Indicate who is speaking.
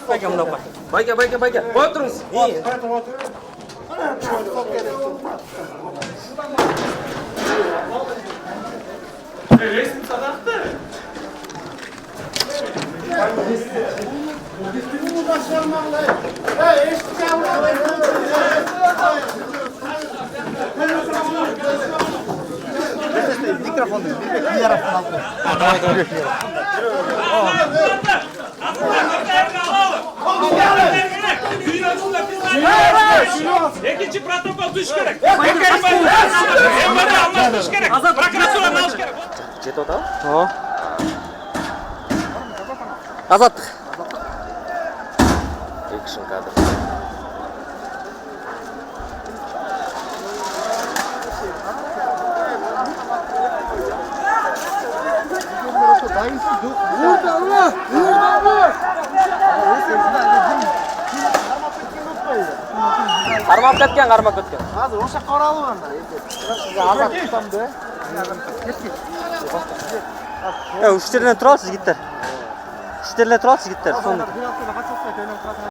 Speaker 1: Байке, мына байке, байке, байке, коюп туруңуз.
Speaker 2: Микрофонду бир тараптан алып кой.
Speaker 3: Экинчи протокол түзүш керек. МВД алмаштырыш керек. Прокуратураны алыш керек.
Speaker 1: Жетип атабы? Ооба. Азаттык. Экшн кадр. Кармап кеткен, кармап кеткен.
Speaker 2: Азыр ошол жака баралыбы анда? Азат тутамды.
Speaker 1: Үч жерден турабыз, жигиттер. Үч жерден турабыз, жигиттер. Сонун.